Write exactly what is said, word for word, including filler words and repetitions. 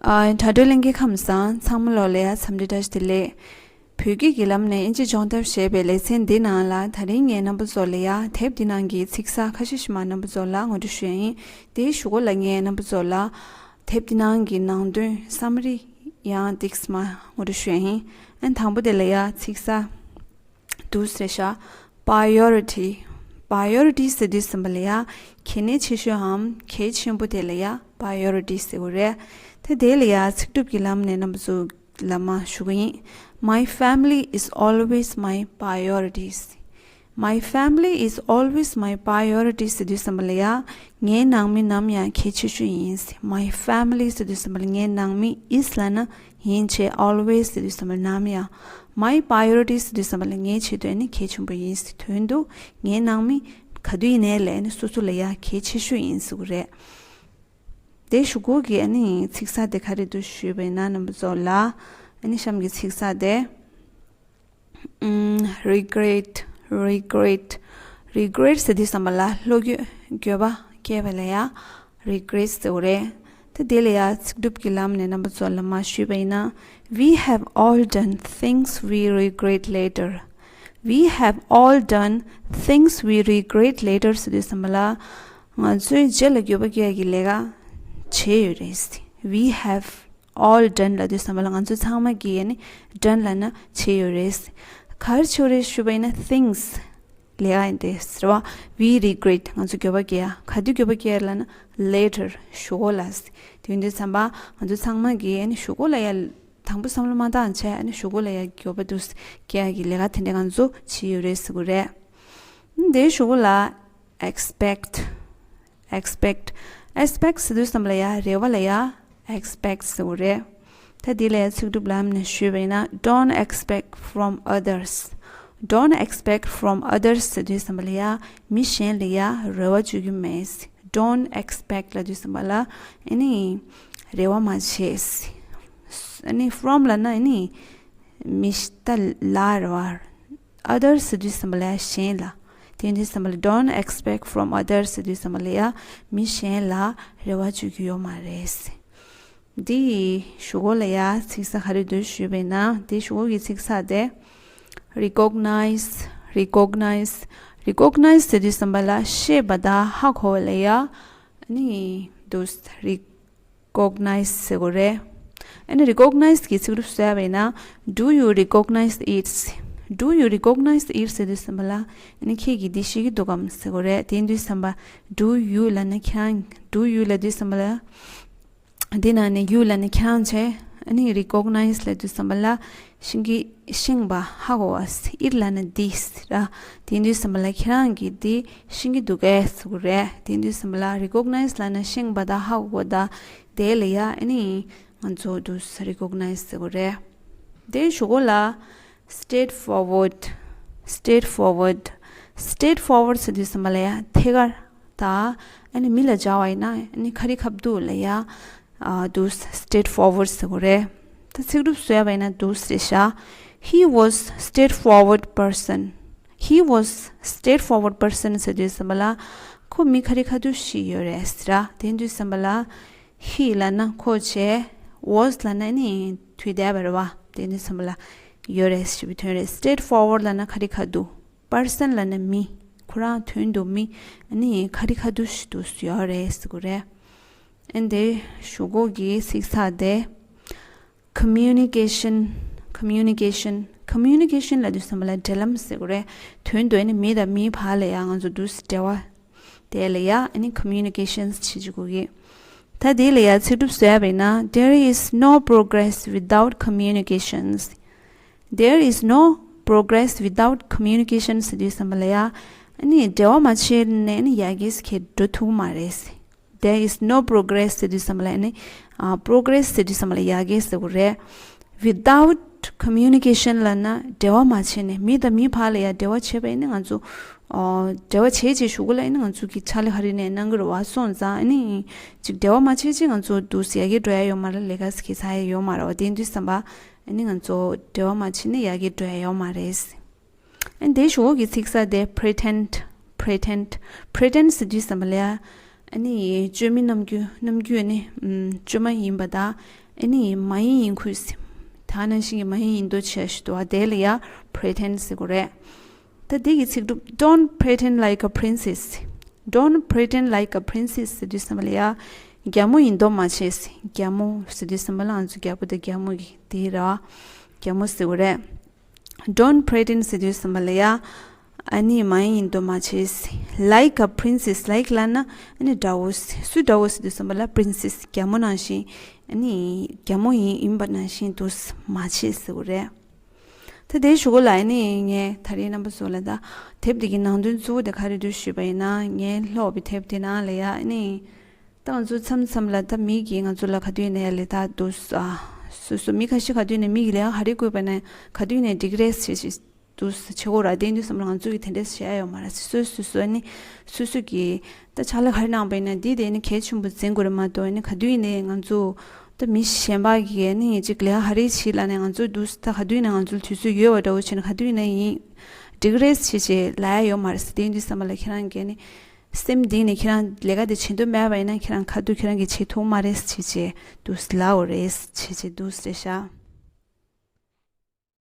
ཨ། དྲ་གྲོགས་ལྷན་རྒྱས་ཁམས་བཟང་། ཚང་མ་ལོ་ལ་ཡ་འཚམས་འདྲི་བཀྲ་ཤིས་བདེ་ལེགས། བོད་སྐད་ཀྱི་ལམ་ནས་དབྱིན་ཇི་སྦྱོང་ཐབས་ཞེས་པའི་ལེ་ཚན་འདི་ནང་ལ། ད་རིང་ངས་རྣམ་པ་ཚོ་ལ་ཡ་དེབ་འདི་ནང་གི་ཚིག་གསར་ཁ་ཤས་ཤིག་མར་རྣམ་པ་ཚོ་ལ་ངོ་སྤྲོད་ཞུ་ཡ་ཡིན། དེའི་གཞུག་གུ་ལ་ངས་རྣམ་པ་ཚོ་ལ་དེབ་འདི་ནང་གི་ནང་དོན་སམ་མ་རི་ཡང་ཏོག་ཙམ་མར་ངོ་སྤྲོད་ཞུ་ཡ་ཡིན། ཨ་ནི་དང་པོ་དེ་ལ་ཡ་ཚིག་གསར་འདུག་སེ་བཞག Priority། Priority ཟེར་དུས་ཙམ་པ་ལ་ཡ་གལ་གནད་ཆེ་ཤོས་འམ་གལ་ཆེན་པོ་དེ་ལ་ཡ་priority ཟེར་གྱི་རེད། ད་དེ་ལ་ཡ་ཚིག་གྲུབ་ཀྱི་ལམ་ནས་རྣམ་པ་ཚོ་ལ་མར་ཞུ་གི་ཡིན། My family is always my priorities. My family is always my priority ཟེར་དུས་ཙམ་པ་ལ་ཡ་ངའི་ནང་མི་ནམ་ཡང་གལ་ཆེ་ཤོས་ཡིན། My family ཟེར་དུས་ཙམ་པ་ལ་ངའི་ནང་མི། is ལབ་ན་ཡིན་བྱས། always ཟེར་དུས་ཙམ་པ་ལ་ནམ་ཡང་། My priority ཟེར་དུས་ཙམ་པ་ལ་ངའི་ཆེད་དུ་ཨ་ནི་གལ་ཆེན་པོ་ཡིན་ཟེར་དོན་དུ། ངའི་ནང་མི་ག་དུས་ཡིན་ནའི་ལས་ཨ་ནི་སོ་སོ་ལ་ཡ་གལ་ཆེ་ཤོས་ཡིན་ཟེར་གྱི་རེད། དེའི་གཞུག་གུ་གི་ཨ་ནི་ཚིག་གསར་དེ་ག་རེ་འདུག་ཞུས་པ་ཡིན་ན། རྣམ་པ་ཚོ་ལ་ཨ་ནི་གཤམ་གྱི་ཚིག་གསར་དེ། ཨམ། regret། regret། regret ཟེར་དུས་ཙམ་པ་ལ་བློ་འགྱོད་འགྱོད་པ་སྐྱེས་པ་ལ་ཡ་regret ཟེར་གྱི་རེད། ད་དེ་ལ་ཡ་ཚིག་གྲུབ་ཀྱི་ལམ་ནས་རྣམ་པ་ཚོ་ལ་མར་ཞུས་པ་ཡིན་ན། We have all done things we regret later. We have all done things we regret later ཟེར་དུས་ཙམ་པ་ལ་ང་ཚོས་རྗེས་ལ་འགྱོད་པ་སྐྱེ་ཡ་གི་ལས་ཀ་བྱས་ཡོད་རེད། We have all done ལབ་དུས་ཙམ་པ་ལ་ང་ཚོ་ཚང་མ་གིས་ཨ་ནི་done ལབ་ན་བྱས་ཡོད་རེད། ག་རེ་བྱས་ཡོད་རེད་ཞུས་པ་ཡིན་ན། things ལས་ཀ་ཡིན་ཏེ་ཟེར་བ། We regret ང་ཚོ་འགྱོད་པ་སྐྱེ་ཡ། ག་དུས་འགྱོད་པ་སྐྱེ་ཡ་ལབ་ན་later གཞུག་གུ་ལ། དེ་ཡིན་དུས་ཙམ་པ་ང་ཚོ་ཚང་མ་གིས་ཨ་ནི་གཞུག་གུ་ལ་ཡ་དང་པོ་བསམ་བློ་མ་བཏང་བྱས་ཨ་ནི་གཞུག་གུ་ལ་ཡ་འགྱོད་པ་འདུག་སྐྱེ་ཡ་གི་ལས་ཀ་དེ་འདྲ་ང་ཚོ་བྱས་ཡོད་རེད་ཟེར་གྱི་རེད། དེའི་གཞུག་གུ་ལ་expect། expect། expect ཟེར་དུས་ཙམ་པ་ལ་ཡ་རེ་བ་ལ་ཡ་expect ཟེར་གྱི་རེད། ད་དེ་ལ་ཡ་ཚིག་གྲུབ་ལམ་ནས་ཞུས་པ་ཡིན་ན། don't expect from others. Don't expect from others ཟེར་དུས་ཙམ་པ་ལ་ཡ་མི་གཞན་ལ་ཡ་རེ་བ་བཅོལ་རྒྱུ་མེད། don't expect ལབ་དུས་ཙམ་པ་ལ་ཨ་ནི་རེ་བ་མ་བྱེད། ཨ་ནི་from ལབ་ན་ཨ་ནི་མི་ད་ལ་རེ་བ། others ཟེར་དུས་ཙམ་པ་ལ་ཡ་གཞན་ལ། དེ་ཡིན་དུས་ཙམ་པ་ལ་don't expect from others ཟེར་དུས་ཙམ་པ་ལ་ཡ་མི་གཞན་ལ་རེ་བ་བཅོལ་རྒྱུ་ཡོད་མ་རེད། འདི་ཡི་གཞུག་གུ་ལ་ཡ་ཚིག་གསར་ག་རེ་འདུག་ཞུས་པ་ཡིན་ན། འདི་གཞུག་གུ་གི་ཚིག་གསར་དེ་recognize། recognize། recognize ཟེར་དུས་ཙམ་པ་ལ་ཤེས་པ་དང་ཧ་གོ་བ་ལ་ཡ་ནི་འདུག recognize ཟེར་གྱི་རེད། ཨ་ནི་recognize གི་ཚིག་གྲུབ་བཟོས་པ་ཡིན་ན། Do you recognize it? Do you recognize it ཟེར་དུས་ཙམ་པ་ལ་ཨ་ནི་ཁྱེད་ཀྱིས་འདི་ཤེས་ཀྱི་འདུག་གམ་ཟེར་གྱི་རེད། དེ་ཡིན་དུས་ཙམ་པ་do you ལབ་ན་ཁྱེད་རང་། do you ལབ་དུས་ཙམ་པ་ལ། འདི་ནང་ནས་you ལབ་ན་ཁྱེད་རང་བྱས། ཨ་ནི་recognize ལབ་དུས་ཙམ་པ་ལ་ཤེས་ཀྱི་ཤེས་པ་ཧ་གོ་བ། it ལབ་ན་འདི་ར། དེ་ཡིན་དུས་ཙམ་པ་ལ་ཁྱེད་རང་གིས་འདི་ཤེས་ཀྱི་འདུག་གས་ཟེར་གྱི་རེད། དེ་ཡིན་དུས་ཙམ་པ་ལ་recognize ལབ་ན་ཤེས་པ་དང་ཧ་གོ་བ་དང་དེ་ལ་ཡ་ཨ་ནི་ང་ཚོ་འདུག་recognize ཟེར་གྱི་རེད། དེའི་གཞུག་གུ་ལ་straightforward། straightforward། straightforward ཟེར་དུས་ཙམ་པ་ལ་ཡ་ཐད་ཀར་དང་ཨ་ནི་མི་ལ་སྦྱར་བ་ཡིན་ན་ཨ་ནི་ཁ་རི་ཁ་ཐུག་ལ་ཡ་ཨ་འདུག straightforward ཟེར་གྱི་རེད། ད་ཚིག་གྲུབ་བཟོས་པ་ཡིན་ན་འདུག་སེ་བཞག He was straightforward person. He was straightforward person ཟེར་དུས་ཙམ་པ་ལ་ཁོ་མི་ཁ་རི་ཁ་ཐུག་ཞིག་ཡོད་རེད་ཟེར། དེ་ཡིན་དུས་ཙམ་པ་ལ་he ལབ་ན་ཁོ་བྱས། was ལབ་ན་ནི་དུས་འདས་པ་རེད་བ། དེ་ཡིན་དུས་ཙམ་པ་ལ་ཡོད་རེད་ཞེས་པའི་དོན་རེད། straightforward ལབ་ན་ཁ་རི་ཁ་ཐུག person ལབ་ན་མི། ཁོ་རང་དོན་དུ་མི་ཨ་ནི་ཁ་རི་ཁ་ཐུག་ཞིག་ཏུ་ཡོད་རེད་ཟེར་གྱི་རེད། ཨ་ནི་དེའི་གཞུག་གུ་གི་ཚིག་གསར་དེ་communication། communication། communication ལབ་དུས་ཙམ་པ་ལ་འབྲེལ་ལམ་ཟེར་གྱི་རེད། དོན་དུ་ཨ་ནི་མི་དང་མིའི་བར་ལ་ཡང་ང་ཚོ་འདུག་སེ་འབྲེལ་བ་དེ་ལ་ཡ་ཨ་ནི་communications བྱེད་ཀྱི་གོ་གི། ད་དེ་ལ་ཡ་ཚིག་གྲུབ་བཟོས་པ་ཡིན་ན། There is no progress without communications. There is no progress without communication ཟེར་དུས་ཙམ་པ་ལ་ཡ་ཨ་ནི་འབྲེལ་བ་མ་བྱས་ནས་ཨ་ནི་ཡར་རྒྱས་ཁྱེད་འགྲོ་ཐུབ་མ་རེད། There is no progress ཟེར་དུས་ཙམ་པ་ལ་ཨ་ནི་ཨ་progress ཟེར་དུས་ཙམ་པ་ལ་ཡར་རྒྱས་ཟེར་གྱི་རེད། without communication ལབ་ན་འབྲེལ་བ་མ་བྱས་ནས། མི་དང་མི་བར་ལ་ཡ་འབྲེལ་བ་བྱས་པ་ཡིན་ན་ང་ཚོ་ཨ་འབྲེལ་བ་བྱས་རྗེས་གཞུག་གུ་ལ་ཡིན་ན་ང་ཚོ་གི་ཕྱག་ལས་ཧ་རི་ནས་གནང་གི་རེད་བ། སོང་ཙང་ཨ་ནི་ཅིག་འབྲེལ་བ་མ་བྱས་རྗེས་ང་ཚོ་འདུག་སེ་ཡར་རྒྱས་འགྲོ་ཡ་ཡོད་མ་རེད། ལས་ཀ་ཟེར་གྱི་ཚར་ཡ་ཡོད་མ་རེད་བ། དེ་ཡིན་དུས་ཙམ་པ་ཨ་ནི་ང་ཚོ་འབྲེལ་བ་མ་བྱས་ནས་ཡར་རྒྱས་འགྲོ་ཡ་ཡོད་མ་རེད། ཨ་ནི་དེའི་གཞུག་གུ་གི་ཚིག་གསར་དེ་pretend། pretend། pretend ཟེར་དུས་ཙམ་པ་ལ་ཡ་ཨ་ནི་བཅོས་མིན་རྣམ་འགྱུར། རྣམ་འགྱུར་ཨ་ནི་ཨམ་བཅོས་མ་ཡིན་པ་དང་ ཨ་ནི་མ་ཡིན་ཡིན་ཁུལ་ཟེར། ད་ནང་བཞིན་གྱི་མ་ཡིན་ཡིན་མདོག་བྱས་ཞིག་འདུག་བ། དེ་ལ་ཡ་pretend ཟེར་དགོས་རེད། ད་འདི་གི་ཚིག་གྲུབ། Don't pretend like a princess. Don't pretend like a princess ཟེར་དུས་ཙམ་པ་ལ་ཡ། རྒྱ་མོ་ཡིན་མདོག་མ་བྱེད་ཟེར། རྒྱ་མོ་ཟེར་དུས་ཙམ་པ་ལ་ང་ཚོ་རྒྱལ་པོ་དང་རྒྱལ་མོ་གི་དེ་ར། རྒྱ་མོ་ཟེར་དགོས་རེད། Don't pretend ཟེར་དུས་ཙམ་པ་ལ་ཡ། ཨ་ནི་མ་ཡིན་མདོག་མ་བྱེད་ཟེར། Like a princess. Like ལབ་ན་ཨ་ནི་འདྲ་བོ་ཟེར། སུ་འདྲ་བོ་ཟེར་དུས་ཙམ་པ་ལ་princess རྒྱལ་མོ་ནང་བཞིན། ཨ་ནི་རྒྱལ་མོ་ཡིན་ཡིན་པ་ནང་བཞིན་འདུག་མ་བྱེད་ཟེར་དགོས་རེད། ད་དེའི་གཞུག་གུ་ལ་ཨ་ནི་ངས་ད་རེས་རྣམ་པ་ཚོ་ལ་ད་དེབ་འདི་གི་ནང་དོན་གཙོ་བོ་དེ་ག་རེ་འདུག་ཞུས་པ་ཡིན་ན། ངས་ཀློག་པའི་དེབ་དེ་ནང་ལ་ཡ་ཨ་ནི། ད་ང་ཚོ་མཚམས་མཚམས་ལ་ད་མི་གིས་ང་ཚོ་ལ་ག་དུས་ནས་ལས་ད་འདུག་ཨ། སོ་སོ་མི་ཁ་ཤས་ག་དུས་ནས་མི་གིས་ལས་ཀ་ག་རེ་བསྐུར་བ་ན་ག་དུས་ནས་འགྲིག་རེད་ཟེར་ཞིག་འདུག་བྱེད་དགོས་ར། དེ་འདུག་བསམ་ལ་ང་ཚོ་གིས་དེ་འདྲས་བྱེད་ཡ་ཡོད་མ་རེད། སོ་སོ་སོ་སོ་ནི་སོ་སོ་གིས་ད་ཕྱག་ལས་ག་རེ་གནང་བ་ཡིན་ན་འདི་དེ་ནི་གལ་ཆེན་པོ་འཛིན་དགོས་རེད་མ་གཏོགས། ནི་ག་དུས་ནས་ང་ཚོ་ད་མི་གཞན་པ་གིས་ནི་ཅིག་ལས་ཀ་ག་རེ་བྱེད་ལབ་ནས་ང་ཚོ་འདུག་ད་ག་དུས་ནས་ང་ཚོ་དུས་ཚོད་ཡོད་པ་འདྲ་བོ་བྱས་ན་ག་དུས་ནས་ཡིན་འགྲིག་རེད་བྱེད་བྱེད་ལབ་ཡ་ཡོད་མ་རེད། དེ་འདུག་བསམ་པ་ལ་ཁྱེད་རང་གིས་ནི། སེམས་གཏིང་ནས་ཁྱེད་རང་ལས་ཀ་དེ་བྱེད་འདོད་མེད་པ་ཡིན་ན་ཁྱེད་རང་ཁ་ཐུག་ཁྱེད་རང་གིས་བྱེད་ཐུབ་མ་རེད་བྱེད་བྱེད་འདུག་ལབ་དགོས་རེད་བྱེད་བྱེད་འདུག་རེད་ཤག